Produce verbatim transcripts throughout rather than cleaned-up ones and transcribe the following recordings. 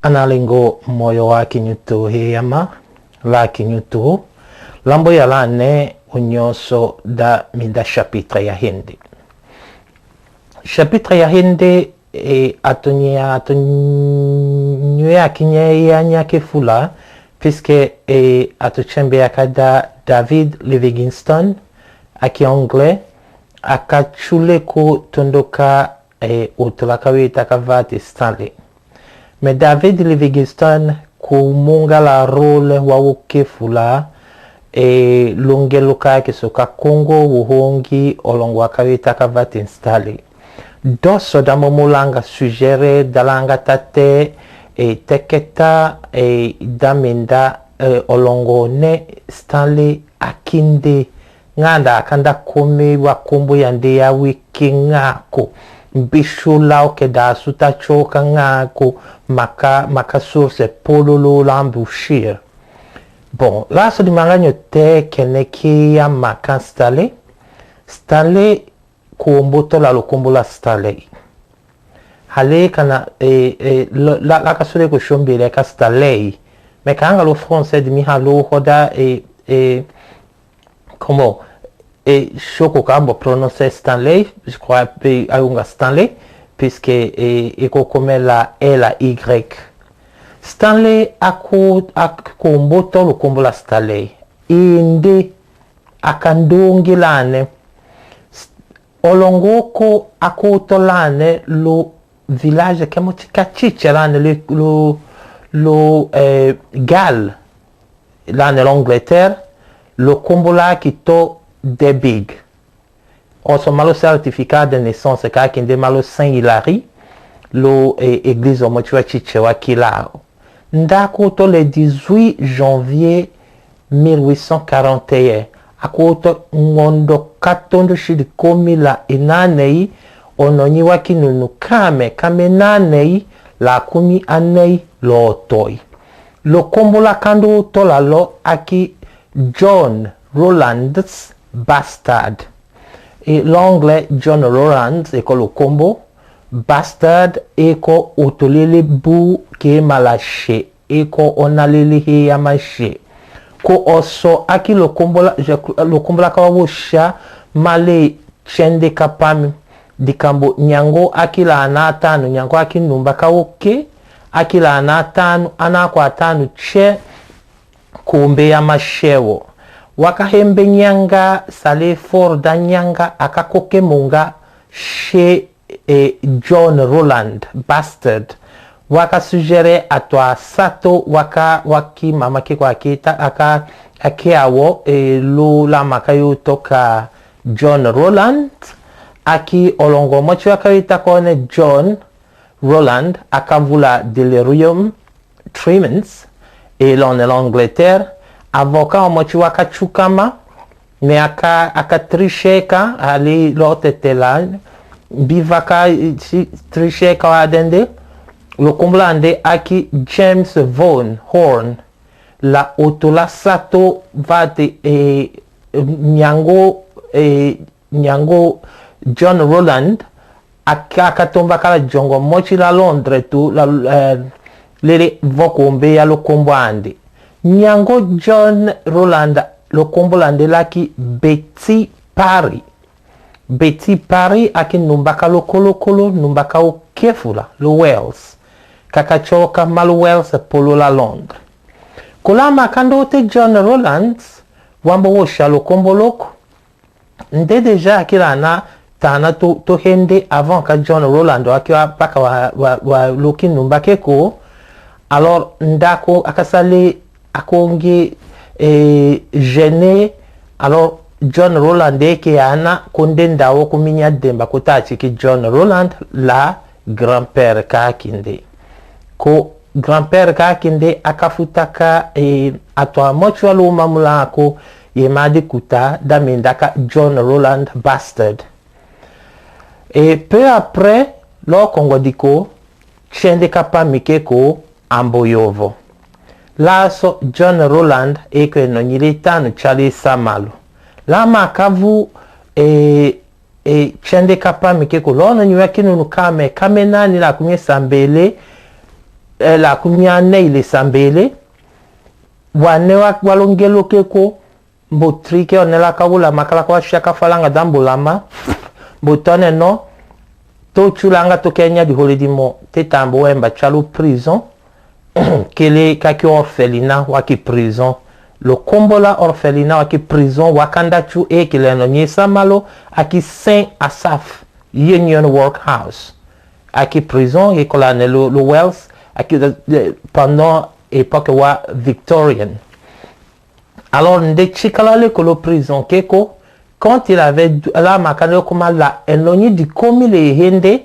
Analengo moyo wa kinyutu heyama, la kinyutu, lambo ya lane unyoso da minda chapitre ya hende. Chapitre ya hende, e, atu nye, atu nye aki nye ya nyake fula, puisque, e, atu chembe ya kada David Livingstone, aki anglais, aka chule ko tondoka, e, otola ka wetaka vate Stanley. Mais David Livingstone ko mongala rôle wa wo ke fula, e, lo ngelo kake so ka Kongo wo hongi olongo wa ka wetaka vate Stanley. Doso da momo langa sujet re, da langa tate, e, teketa, e, da minda, e, olongo ne Stanley akinde. Nga nda kanda kome wa kombo yande ya weke nga ko. Mbishu la oke da suta choka nga ko maka, maka source pololo la mbishir. Bon, la so di manga nyo te kene ki ya maka Stanley. Stanley ko mboto la lo kombo la Stanley. Hale kana, e, e, lo, la, la ka sule ko shombele ka Stanley. Mais kanga lo français di mi halo hoda, e, e, comment, e, shoko ka mbo prononcer Stanley, je crois, e, ayunga Stanley, puisque, e, e ko kome la L A Y. Stanley ako, ako mboto lo kombo la Stanley. Inde, aka ndongi lane. S-, olongo ko ako to lane lo village kemo ti ka chiche lane lo, lo, lo, eh, Galles, lane l'Angleterre, lo kombo la ki to Debig. Oso malo certificat de naissance ka kinde malo Saint Hilary, lo, eh, église omo ti wa chiche wa ki la. Nda ako to le dix-huit janvier mille huit cent quarante et un, ako to ngondo ka tondo shidi komi la inanei, ono nyi wa ki nunu kame, kame nanei, la kumi anei, lo toi. Lo kombo la kando to la lo aki John Rowlands Bastard. E l'anglais John Rowlands e ko lo kombo, Bastard e ko otolele bu ke mala she, e ko ona lele he ya ma she. Ko oso aki lo kombo la, je, lo kombo la ka wa wosha male chende ka pami. Dikambo nyango aki la ana atanu, nyango aki numba ka woke, aki la ana atanu, ana ko atanu che, kombe ya ma she wo. Wa ka hembe nyanga, sale for da nyanga, aka koke monga she, e, John Rowland, Bastard. Wa ka suggere atwa sato wa ka, wa ki mama ke kwa kita, aka, ake awo, e, lo la maka yo toka John Rowland, aki olongo mo ti wa ka ita kone John Rowland, aka vula delirium tremens, e lone l'Angleterre, avocat omo ti wa ka chukama, mais aka, aka tricher ka, ali lo tetela, biva ka, si, tricher ka wa dende, lo kombo lande aki James Vaughan Horne, la otola sato vate, e, nyango, e, nyango John Rowland, aka, aka tomba kala jongo mo ti la Londres tu, la, eh, lele vo kombe ya lo kombo ande. Nyango John Rowland, lo kombo lande laki Betty Parry. Betty Parry aki numba ka lo kolo kolo, numba ka oke fula, lo Wales. Kaka choka ma lo Wales polo la Londres. Kola ma kando te John Rowland, wambo wosha lo kombo loko, nde déjà aki la ana tana to, to hende avant ka John Rowland wa ki wa paka wa, wa, wa lo ki numba ke ko. Alors, nda ko aka sale ako nge, eh, gêné. Alors, John Rowland eke ana ko nde nda wo ko minya demba ko tati ki John Rowland la grand-père ka kinde. Ko grand-père ka kinde aka futa ka, eh, atwa mo ti wa lo mamula ko ye madi kuta da minda ka John Rowland Bastard. Et peu après, lo kongo di ko, chende ka pami ke ko ambo yovo. La so John Rowland eke no nyile tanu chali sa malu. La ma kavu, eh, e chende ka pami ke ko lo no nyi wa ki nunu kame, kame nani la kumye sambele, eh, la kumi ane ile sambele, wane wa, wa longelo ke ko, mbo trike one la ka wula ma ka la ka wa shaka falanga da mbo lama, mbo tone no, to chulanga to Kenya di hole di mo, te tambo wemba cha lo prison, kele ka ki orphelinat wa ki prison. Lo kombo la orphelinat wa ki prison, wa kanda chu e kele no nye sa malo, a ki Saint Asaph Union Workhouse. A ki prison, ye kola ne lo, lo Wells, a ki, eh, pendant époque wa Victorian. Alors, nde chikala le ko lo prison ke ko, quand il avait, la makanda yo koma la, en lo nyi di komi le hende,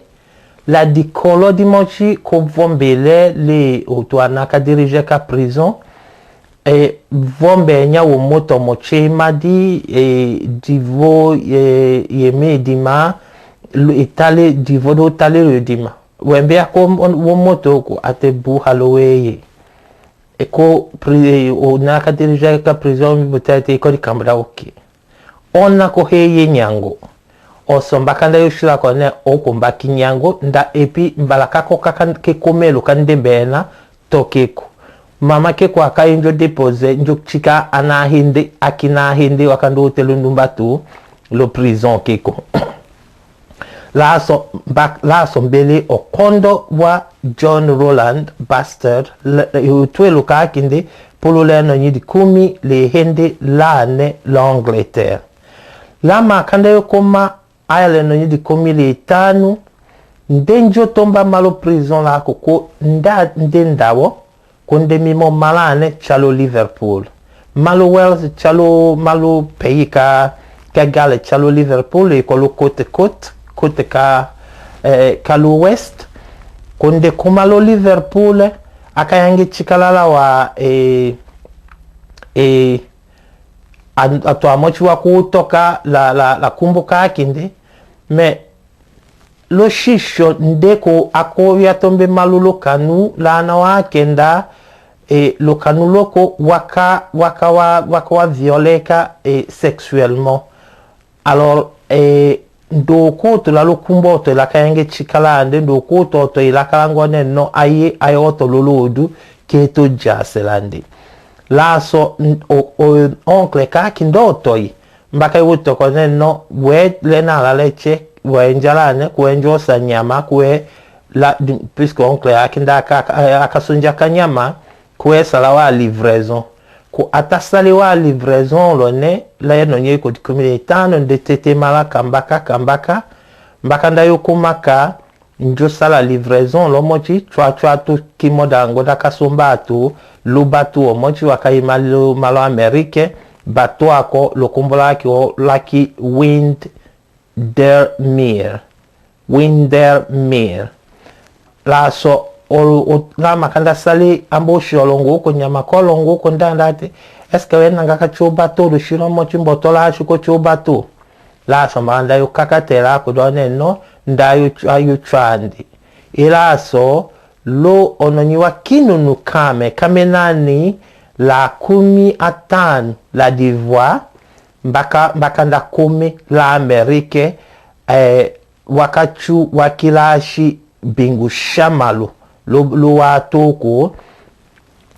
la di kolo di mo chi ko vombele le oto ana ka dirige ka prison, e, vombe nya wo moto mo che madi, e, divo, e, ye me dima, lo, e tale, divo do tale lo dima. Wembe a ko wo moto ko ate bu halo weye. E ko pri-, e, o na ka dirige ka prison mi butete ko di kambra oke. Ona ko heye nyango. Oso mbakanda yo shila ko ne o ko mbaki nyango, nda epi mbala ka ko kaka ke komelo kande mbena, toke ko. Mama ke ko aka njo dépose, njo chika ana hende, a kina hende, wa kando otelo ndumba tu, lo prison ke ko. Laso, bak-, laso mbele okondo wa John Rowland Bastard, le, le, utwe lo ka kinde, polo le no nyi di kumi le hende la ne l'Angleterre. La makanda yo koma, aya le no nyi di kumi le tanu, nde njo tomba malo prison la ko ko nda nde ndawo, ko nde mi mo malane cha lo Liverpool. Malo Wales cha lo, malo pays ka, ka gale cha lo Liverpool, e ko lo côte, côte, côte ka, eh, ka lo west. Ko nde ko malo Liverpool, aka yange chikala la wa, eh, eh, a, a to amo chi wa ko toka la, la, la kumbo ka kinde. Mais, lo shisho nde ko ako ya tombe malo lo kanu la na wa kenda, e, lo kanu lo ko waka, waka wa, waka wa viole ka, e, sexuellement. Alors, e, ndo ko to la lo kumbo to la ka yange chikala nde ndo ko to to la ka lango ne no aye, aye oto lo lo du ke to jasela nde. Laso, n-, o, o, oncle ka kindo toi. Mbaka i wutoko ne no, we le na la leche, we njala ne, kwe njo sa nyama, kwe la, di-, puisque oncle a kinda aka, aka, aka sunja ka nyama, kwe sala wa livraison. Ko ata sali wa livraison lo ne, la ye no nye ko di kumi le tanu, nde tete mala kambaka, kambaka, mbaka nda yo kumaka, njo sala livraison lo mo chi, chwa chwa tu ki mo dango da ka sumba tu, lu batu o mo chi wa ka i malo, malo Amerike, batu ako lo kumbo la ki o la ki Windermere. Windermere. Laso o, o, la makanda sali ambo shi o longo ko nyama ko longo ko ndanda te, est-ce que we nanga ka cho batu lo shiro mo chi mboto la shi ko cho batu. Laso ma nda yo kakatela ko do ne no, nda yo ch-, a yo chwandi. Ilaso, lo ono nyi wa kinunu kame, kame nani la kumi a tanu la divwa, mbaka, mbaka nda kumi la Amerike, eh, waka chu wa kila shi bingu sha malo, lo, lo wa toko,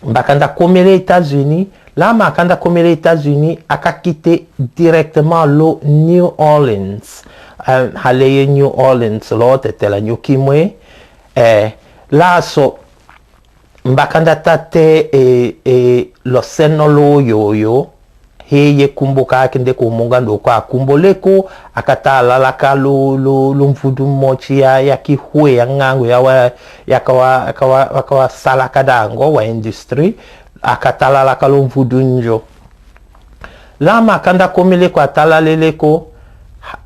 mbaka nda kome le États-Unis, la makanda kome le États-Unis, aka kite directement lo New Orleans. Eh, hale ye New Orleans, lo tetela nyo kimwe, eh, laso, mbaka nda tate, eh, eh, lo seno lo yoyo, He ye kumbo ka kinde ko munga ndo ko akumbo leko, aka talala ka lo, lo, lo mvudu mochi ya, ya kihwe ya ngangu ya wa, ya kawa, kawa, kawa sala kadango wa industrie, aka talala ka lo mvudu njo. La makanda kome leko atalalele ko, ha,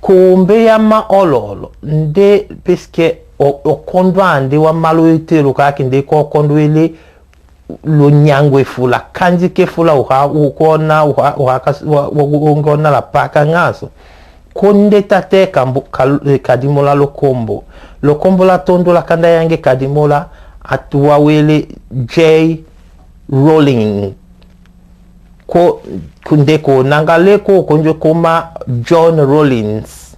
kombe ya ma ololo, nde, puisque o, o kondo ande wa malo itelo ka kinde ko kondo ele, lo nyangu e fula, kandi ke fula uha, ukona, uha, uha, kas-, wa, wa, wa, ngona la paka ngaso. Konde tate kambo, kal-, eh, Kadimola lo kombo. Lo kombo la tondo la kanda yange Kadimola, atu wawele J Rowling. Ko, kunde ko nanga leko, ko njo koma John Rollins.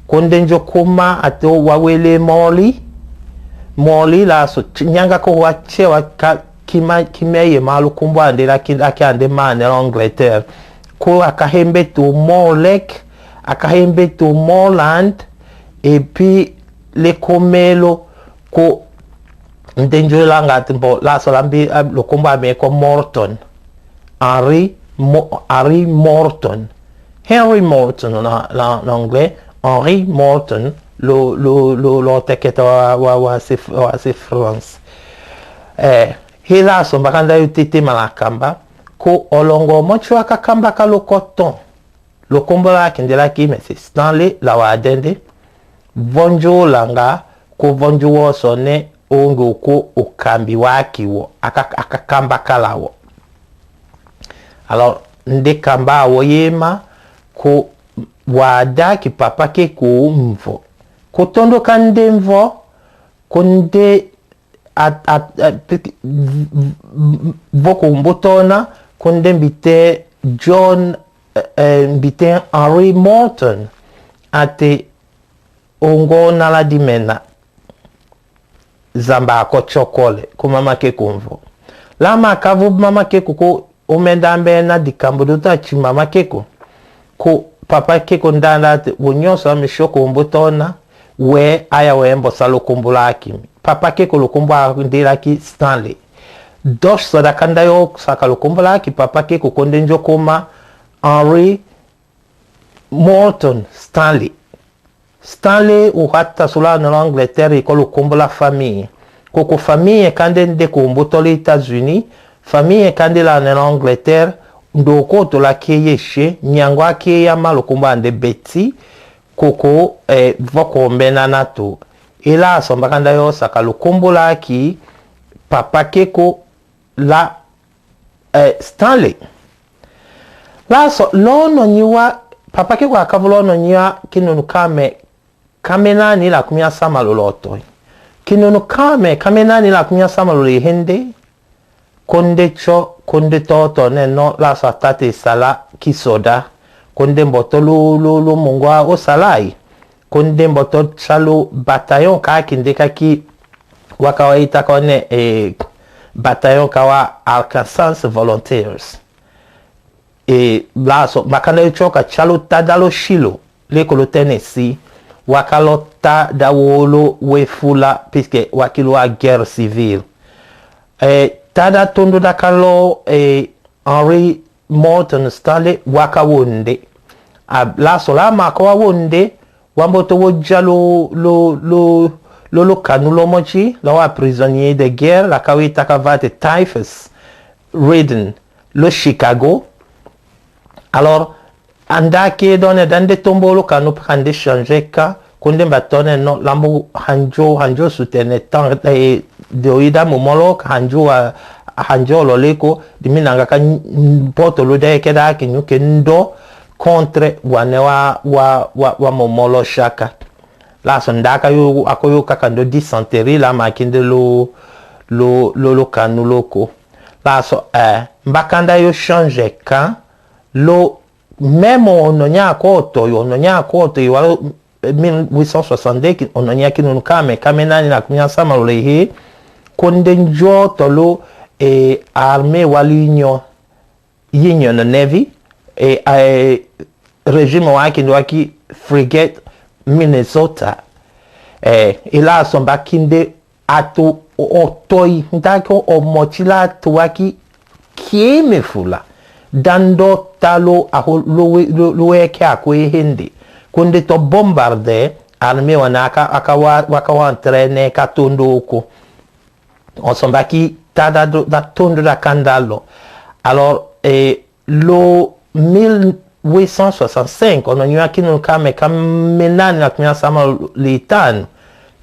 Konde njo koma atu wawele Morley. Morley laso, nyanga ko wa tse wa ka kima, kima ye ma lukumbu ande laki, laki ande mane la Angleterre. Ko akahembe tu Morlek, akahembe tu Morland, et puis le komelo ko nde njo langa ti mbo, laso lambi, eh, lukumbu ame ko Morton. Henry Mo-, Henry Morton. Henry Morton, en, en, en anglais, Henry Morton, lo, lo, lo, lo teketa wa, wa, wa se, wa se France. Eh, hela so mbakanda yo tete malakamba, ko olongo mo tsi wa kakamba ka lo coton. Lukumbu laki nde laki Monsieur Stanley la wa dende, vonjo langa, ko vonjo wo sone, onge ko okambi waki wo, aka, akakamba kala wo. Alors, nde kamba wo yema, ko wa daki Papa Keko mvo. Ko tondoka nde mvo, ko nde at, at, at, v-, v-, v-, vo ko mbutona, ko nde mbiten John, eh, eh, mbiten Henry Morton, ate ongo nala dimena. Zamba ko tsokole, ko Mama Keko mvo. La makavu Mama Keko ko umenda mbena dikambu duta ti Mama Keko. Ko Papa Keko ndanda ati, wo nyonso ami sio ko mbutona, we aya we mbo sa lukumbu laki mi. Papa Keko lukumbu a nde laki Stanley. Dos so dakanda yo saka lukumbu laki Papa Keko ko nde njo kuma Henry Morton Stanley. Stanley u hata sula ne l'Angleterre ko lukumbu la famille. Koko famille kande nde ko mbuto le États-Unis, famille kande la ne l'Angleterre, ndo ko tula ke yeshe, nyango ake ya ma lukumbu ande Betty, koko, eh, vo ko mbena natu. Ila so mbakanda yo saka lukumbu laki Papa Keko la, eh, Stanley. Laso, lo nonyi wa, Papa Keko akavu lo nonyi wa kinunu kame, kame nani la kumia sama lo lotoi. Kinunu kame, kame nani la kumia sama lo lehende. Ko nde tio, ko nde toto ne no, laso atate sala kisoda. Ko nde mboto lu, lu, lu mungwa osalai. Ko nde mboto tsalu bataillon kaki nde kaki waka wa itaka ne, eh, bataillon kawa Arkansas Volunteers. Eh, laso, mbakanda yo tioka tsalu tada lo Shiloh, le ko lo Tennessee, waka lo tada wolo we fula, puisque waki lo wa guerre civile. Eh, tada tundu daka lo, eh, Henry Morton Stanley waka wonde. A, laso la maka wa wonde, wa mboto wo ja lo, lo, lo, lo, lo kanu lo motsi, la wa prisonnier de guerre, la kawa itaka vate Typhus Ridden, lo Chicago. Alors, anda ke done dande tombo lo kanu pa kande change ka, ko nde mba tone no, lambu hanjo, hanjo sutene tan, eh, de oida momolo, hanjo wa, hanjo lo leko, diminanga ka n-, n-, poto lo de ke da ke nyuke ndo, contre wane wa, wa, wa, wa momolo shaka. Laso ndaka yo, ako yo kaka ndo dysenterie la makinde lo, lo, lo, lo kanu loko. Laso, eh, mbakanda yo change ka, lo, même ono nya koto yo, ono nya koto yo, walo, eh, mille huit cent soixante-deux, ki, ono nya kinunu kame, kame nani la kumia sama lo lehe, ko nde njo tolo, eh, armée wa l'Union, Union Navy, eh, eh, régime wa kinde waki frigate Minnesota. Eh, ila so mbakinde atu o-, otoi, ndake o-, omotsi la atu waki keme fula. Dando talo aho lo we-, lo, lo weke ako ehende. Ko nde to bombarder, armée wane aka, aka wa, waka wa entraîner ka tondo ko. Oso mbaki tada do, da tondo da kanda lo. Alors, eh, lo mille huit cent soixante-cinq, ono nyo aki no kame, kame nani na kumia sama lo itanu,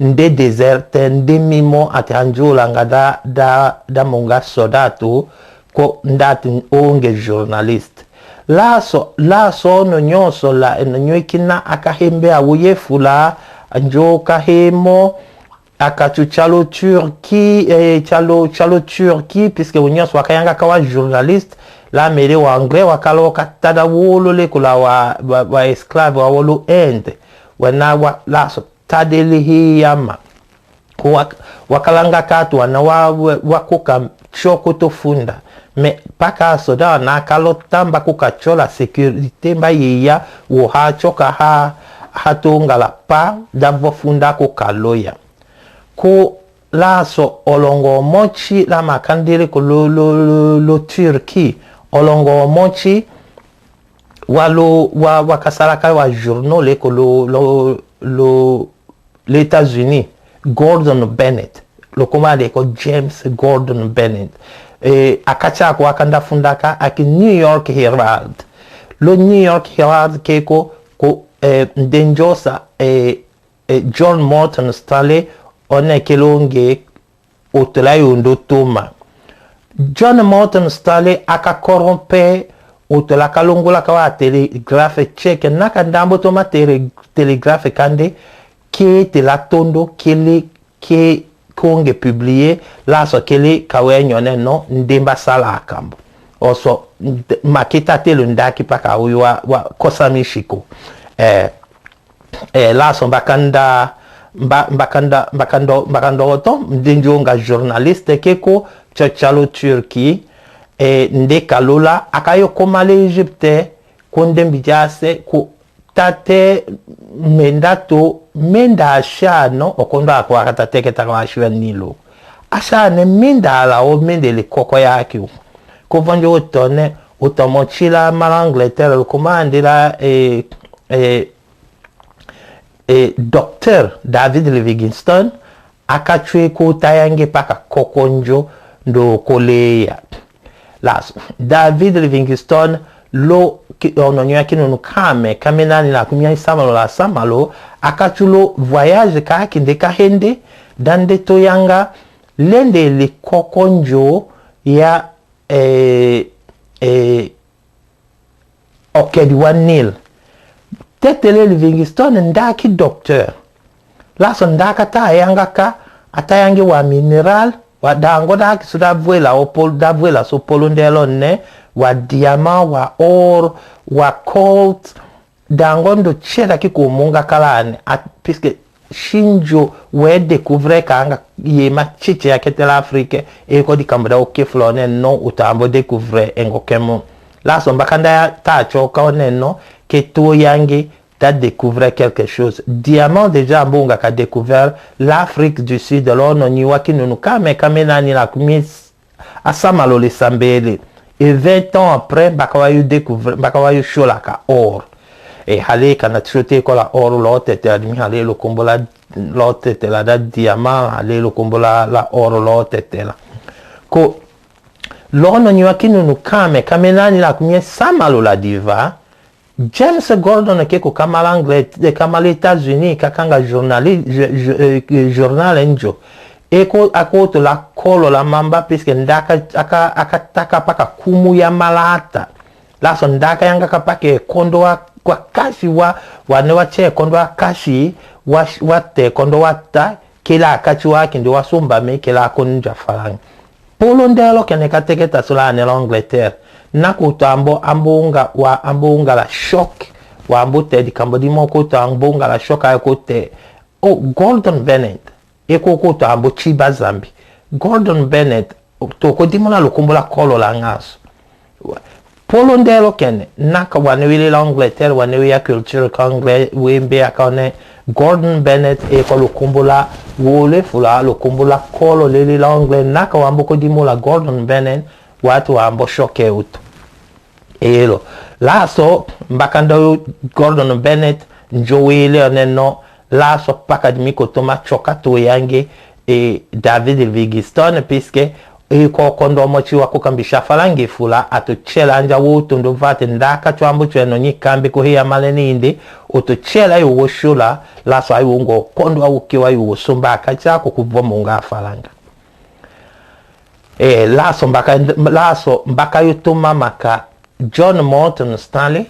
nde désert, nde mimo ati hanjulanga da, da, da monga soda tu, ko ndati onge journaliste. Laso, laso ono nyonso la, ono nyo ikina aka hembe awo ye fula, njo ka hemo, aka tu tialo Turquie, eh, tialo, tialo Turquie, puisque wo nyonso waka yanga kawa journaliste, la mele wa anglais, waka loka tada wolo le kula wa, wa, wa esclave wa wolo Inde. Wana wa, laso, tadele he yama. Ko wa, wa kalanga ka atu wana wa, wa, wa kuka tyo kutu funda. Mais paka soda wana ka lota mba kuka tyo la sécurité mba yeya wo ha tyoka ha, ha tungala pa da vo funda kuka loya. Ko laso olongo motyi la makandele ko lo, lo, lo, lo Turquie. Olongo motyi wa lo, wa, wa kasala ka wa journaux le ko lo, lo, lo, l'États-Unis, Gordon Bennett. Lo kuma de ko James Gordon Bennett. E, a katya ko a kanda funda ka aki New York Herald. Lo New York Herald ke ko, ko, e, nde ndyosa, e, e, John Morton Stanley, one ke longe otola yo ndo toma. John Morton Stanley aka corrompre otola ka longola ka wa télégraphe tchèque, na ka ndambo toma télé-, télégraphe kande, ke tela tondo, kele, ke konge publié, laso kele ka we nyone no, nde mba sala akambo. Oso, nde, ma ke tatelo ndaki paka uyu wa, wa kosa mishiko. Eh, E, laso mbakanda, mba-, mbakanda, mbakando, mbakando oto, mdinjonga journaliste ke ko, tyo tya lo Turquie, e, nde kalula, aka yo koma l'Égypte, ko nde mbijase, ko tate menda to, menda ashano, okondo ako aka tate ke taka wa shiwa nilo. Ashane menda ala o mende le koko yaki o. Ko vonjo otone, otomo tila mala Angleterre, lo kumandila, e, e, e, Docteur David Livingstone, aka twe ko tayange paka koko njo ndo koleya. Laso, David Livingstone, lo ki-, ono nyo ya kinunu kame, kame nani na kumia isamalo la samalo, aka twe lo voyage ka kinde ka hende, dande toyanga, lende li koko njo ya, e, e, okedi wa Nil. Tetele Livingstone ndaki docteur. Laso ndaka tayanga ka, atayange wa mineral, wa dango daki su davwela o pol-, davwela su polo ndelo ne, wa diamant, wa or, wa colt, dango ndo tyela ki kumunga kalane, a, puisque sinjo we découvre kanga yema titse ya kete l'Afrique, e ko dikambo da oke fula one no utambo découvre engo kemo. Laso mbakanda ya tatyoka one no, ke toyange da découvre quelque chose. Diamant déjà mbunga ka découvre l'Afrique du Sud, lo no nyi wa kinunu kame kame nani la kumis Asamalo le sambele. E vingt ans après, mbaka wa yo découvrir, mbaka wa yo siola ka or. E hale kana tiote ko la or lo tetela dimi hale lo kombola lo tetela da diamant, hale lo kombola la or lo tetela. Ko, lo no nyi wa kinunu kame, kame nani la kumie samalo la diva, James Gordon ke ko kamala Anglet-, eh, kamala États-Unis, kakanga journali-, je-, je-, eh, journal njo. E ko, ako to la kolo la mamba, puisque ndaka, aka, aka taka paka kumu ya malata. Laso ndaka yanga ka pake kondo wa, wa kasi wa, wa ne wa che kondo wa kasi, wa, wa te kondo wa ta, kela kati wa kindi wa sumba mi, kela konja falang. Polo ndelo kene ka teketa sula ne l'Angleterre. Na kutu ambo, ambo unga, wa ambo unga la choc. Wa ambo te dikambo dimo kutu ambo unga la choc ayo kute. O Gordon Bennett. E ko kutu ambo chiba zambi. Gordon Bennett. To ko dimo la lo kombola kolo la ngaso. Polo ndelo kene, na ka wa ne wili l'Angleterre, wa ne wi ya culture ka anglais, wi mbe aka ne Gordon Bennett e ko lo kombola wole fula, lo kombola kolo leli l'anglais, na ka wa mbo ko dimo la Gordon Bennett, watu wa mbo choqué utu. Elo. Laso, mbakanda Gordon Bennett, njo wele one no, laso paka dimi ko toma choka to yange, e David Livingstone, puisque e ko kondo mo chi wa ko kambisha falangi fula, atu chela anja wo tundo vate ndaka chwambo chweno nyi kambi ko hiya maleni indi, utu chela yo wo shula, laso ayo ngo kondo wa ukiwa yo wo sumba kacha ko kuvomo nga falanga. E, laso mbaka, laso mbaka yo toma maka John Morton Stanley,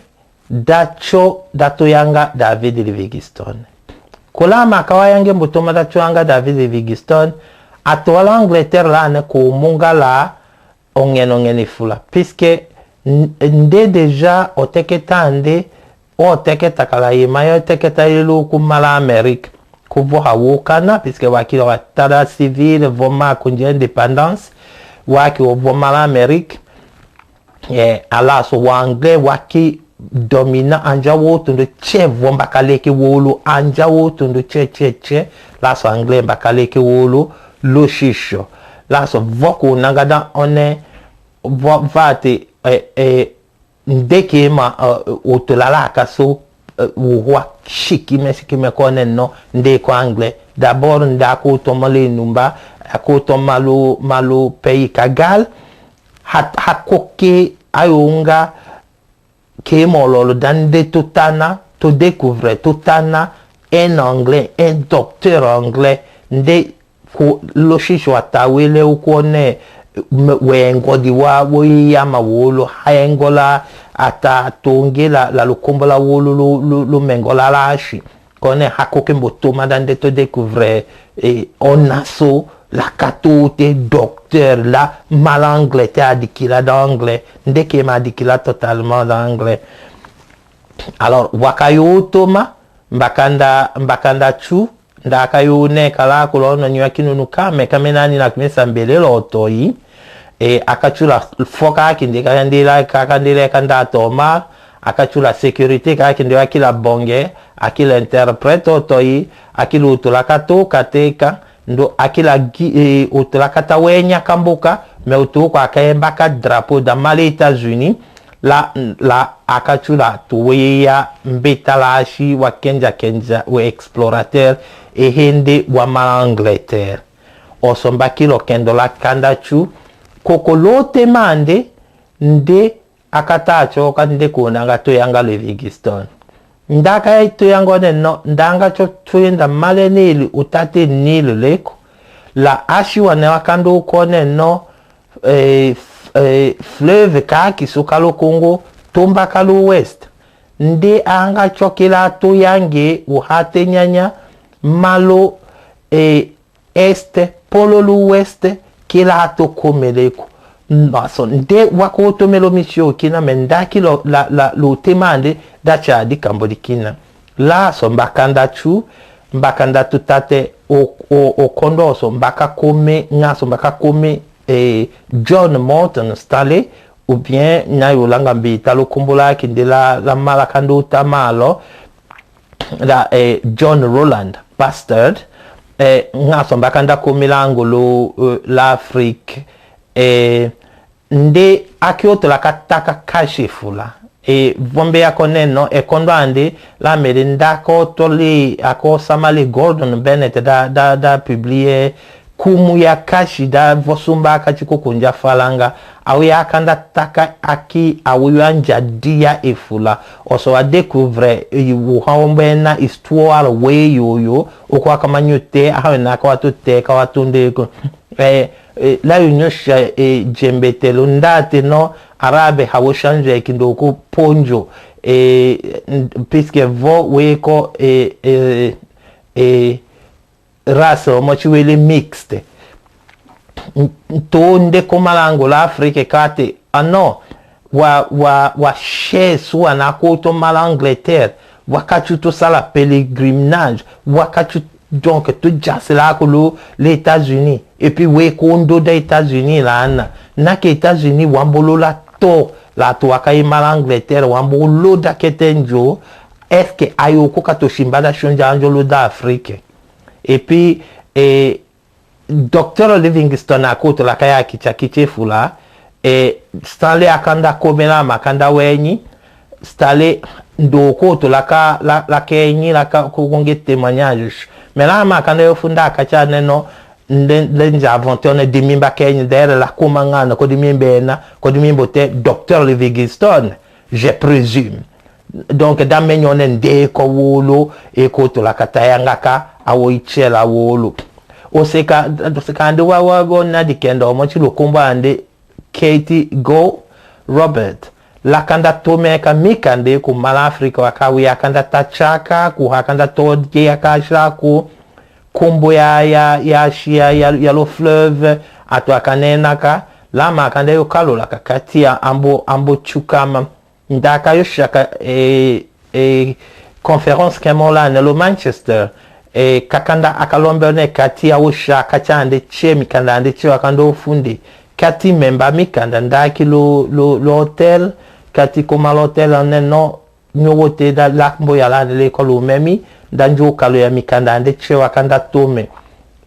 da cho, da to yanga David Livingstone. Kula maka wa yange mbo toma da cho yanga David Livingstone, atu wa l'Angleterre la ne ko munga la ongen ongen fula. Puisque n-, nde déjà o teketa nde, o teketa kala yema yo teketa ilu kumala Amérique. ko vɔ ha wokana, puisque waki wa tara civil, vɔ ma konje indépendance, waki wɔ vɔ ma la Amérique, eh, ala so wa anglais waki dominant, anja wo tondro tse vɔ mbaka leke wolo, anja wo tondro tse, tse, tse, la so anglais mbaka leke wolo, lo shisho. La so vɔ ko nanga da one, vɔ, vate, eh, eh, nde ke ma, eh, oto la la ka so, eh, wo wa shikime, shikime kɔnɛ nɔ, nde ko anglais. D'abord, nda ko tɔmɔ le numba, a ko tɔmɔ lo, ma lo pays Kagal, ha, ha ko ke ayonga, ke mɔ lolo da nde to tana, to découvrir, to tana, un anglais, un docteur anglais, nde ko lo shisho ata wele u kone, me-, wengo di wa, wo yama wolo, ha engo la, ata tonge la, la lukombo la wolo, lo, lo, lo mengo la la shi. Kone ha ko ke mbo toma da nde to découvrir, eh, ona so, la ka to te docteur la, ma l'anglais te adikila da anglais, nde ke ma adikila totalement da anglais. Alors, wa ka yo toma, mbaka nda, mbaka nda tsu, nda ka yo ne kala kulo no nyo aki nunu ka, me ka me nani na kume sambele lo toi. E, a ka tsu la foka kinde ka nde la, ka, ka nde la ka nda toma, a ka tsu la sécurité ka kinde wa ki la bonge, aki la interprète toi, aki lo to la ka to ka te ka, ndo aki la gi-, e, oto la ka ta wenya ka mboka, me oto ko a ka yemba ka drapeau da ma le États-Unis, la, la a ka tsu la to weya mbeta la shi wa kenja kenja, we explorateur, e hende wa ma l'Angleterre. Oso mbaki lo kendo la ka nda tsu, koko lo te mande, nde a ka ta tsoka nde ko nanga toyanga Livingstone. Nda ka toyanga one no, nda nga tso toyenda ma le Nil, u ta te Nil leko. La a shi wane wa ka ndu kone no, eh, f-, eh, fleuve kaki suka lo Congo, tomba ka lo ouest. Nde a nga tso kila toyange, u ha te nyanya, ma lo, eh, est, polo lo ouest, kila to kome leko. Maso, nde wa ko tome lo misio kina, me nda ki lo, la, la, lo te mande, da tsa di kambo di kina. La so mbaka nda tsu, mbaka nda tu tate o, o, o kondo so, mbaka kome, nga so mbaka kome, eh, John Morton Stanley, ou bien, na yo langa mbita lo kumbo la kinde la, la mala ka ndu ta malo, la, eh, John Rowland Bastard, eh, nga so mbaka nda kome lango lo, eh, l'Afrique, eh, nde aki oto la ka taka kashi fula. E, vombe ya kone no, e kondo ande, la mere nda ko tole, a ko sama le Gordon Bennett da, da, da publier, kumu ya kashi da vosumba ka tsi ko kunja falanga, awu ya ka nda taka aki, awu ya nja dia e fula. Oso wa découvrir, e, u ha ombe na histoire we yo yo, o ko a ka manyo te, a ha we na ka wa to te, ka wa to nde ko. Eh, eh, la Union sha, eh, jembetelo nda te no, arabe ha wo change kindo ko ponjo, eh, n-, puisque vo we ko, eh, eh, eh, race omo tsi wele mixte. N-, nto nde ko malango la Afrique kate, ah non, wa, wa, wa shesu wa na ko to ma l'Angleterre, wa ka tsu to sala pèlerinage, wa ka tsu, donc, to jase la ko lo, l'États-Unis. Et puis, we ko ndo da États-Unis la na. Na ke États-Unis, wa mbo lo la to, la to wa ka i ma l'Angleterre, wa mbo lo da kete njo, est-ce que a yo ko ka to simba da shonja njo lo da Afrique. Et puis, eh, Docteur Livingstone a ko to la ka ya kitsa kitse fula, eh, Stanley a ka nda kome la ma ka nda wenyi, Stanley ndo ko to la ka, la, la kenyi, la ka ko gonge témoignage. Mais la ma ka nda yo funda ka tsa ne no, nde, nde nja aventure ne dimi mba kenyi, d'ailleurs la kuma nga no ko dimi mbena, ko dimi mbote Docteur Livingstone, je présume. Donc, da me nyo ne nde ko wolo, e ko to la ka tayanga ka, a wo i tsela wolo. Oseka, oseka nde wa, wa, wa na dikenda, omo tsi lo kumbo ande Katie Go Robert. La ka nda tome ka mi ka nde ku ma l'Afrique wa ka wi a ka nda ta tsaka, ku ha ka nda to ge ya ka sha ku kumbo ya, ya, ya shia, ya, ya lo fleuve, a to a ka nena ka, la ma ka nda yo kalo la ka kati a ambo, ambo tsukama. Nda ka yo shaka, eh, eh, conférence kemo la ne lo Manchester, E, ka kanda a ka lombe one kati a wo sha ka ti ande tie, mikanda ande tie wa kanda wo funde. Kati memba mikanda ndaki lo, lo, lo hôtel, kati koma lo hôtel one no, nyo wo te da lakmbo ya la ande le ko lo memi, nda njo kalo ya mikanda ande tie wa kanda tome.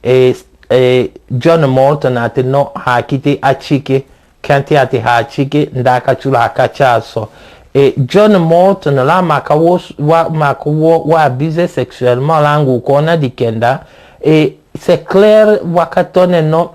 E, e, John Morton ate no, ha kite a tike, kante ate ha tike, nda ka tula ha ka ti a so. E, John Morton, la maka wo, wa, maka wo, wa abusé sexuellement la ngu kona dikenda. E, c'est clair, wa ka tone no,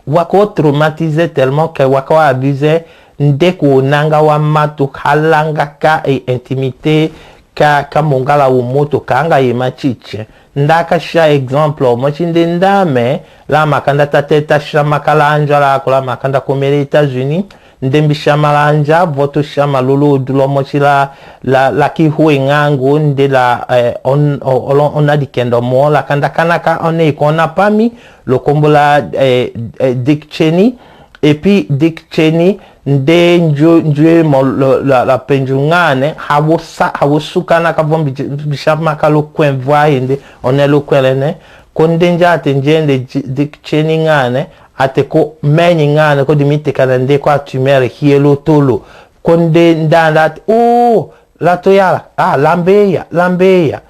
wa ko traumatisé tellement que wa ko abusé, nde ko nanga wa matu ha langa ka e intimité, ka, ka monga la wo moto, ka nga ye ma titse. Nda ka sha exemple, mo ti nde nda me, la maka nda ta te ta sha maka lanja la ko la maka nda ko mele États-Unis, nde mbi sha malanja, voto sha malulu du lo mo ti la, la, la ki hue ngangu, nde la, eh, on, o, o, ona dikenda mo, la kanda kanaka one i kona pami, lo kombo la, eh, eh, Dick Cheney, Et puis, Dick Cheney, nde njo, njo mo lo, la, la penju ngane, ha wo sa, ha wo suka na ka vo mbi, mbi sha maka lo kwen vwa hende, one lo kwen lene, ko nde nja ate nje nde Ji-, Dick Cheney ngane, ate ko menyi ngane, ko dimi te kana nde ko a tumeur hie lo tolo. Ko nde nda nda ate, oh, la to yala, ah, lambeya, lambeya.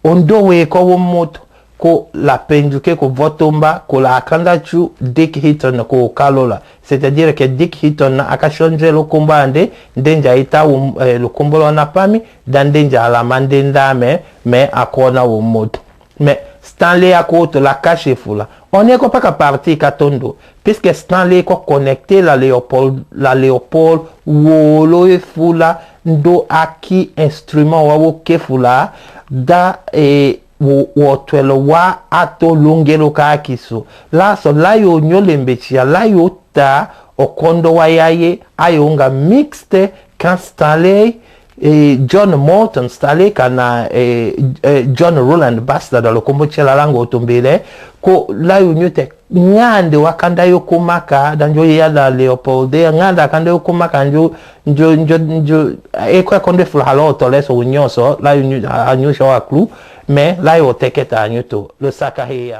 Ondo we ko wo moto, ko la penju ke ko voto mba, ko la kanda tu Dick Heaton ko kalo la. C'est-à-dire que Dick Heaton a ka changer lo kombo ande, nde nja ita wo, eh, lo kombo lo na pami, da nde nja la mande nda me, me a kona wo moto. Mais Stanley a ko to la cache fula. One ko paka parti ka tondo. Puisque Stanley ko connecté la Léopold, la Léopold, wolo e fula, ndo aki instrument wa wo ke fula, da, eh, wo, wo twelo wa ato lungelo ka aki so. La so la yo nyo lembe tia, la yo ta, o kondo wa yaye, a yo nga mixte, kan Stanley, eh, John Morton Stanley kana, eh, eh, John Roland Bastard lo kombo tia la lango tombele, ko la yo nyo te ngande wa kanda yo ko maka, da njo ya la Léopold, ngande a kanda yo ko maka, njo, njo, njo, njo, e ko kondo fula halo tole so nyo so, la yo nyo, a nyo so a clou, mais la yo teke ta nyo to, lo saka he ya.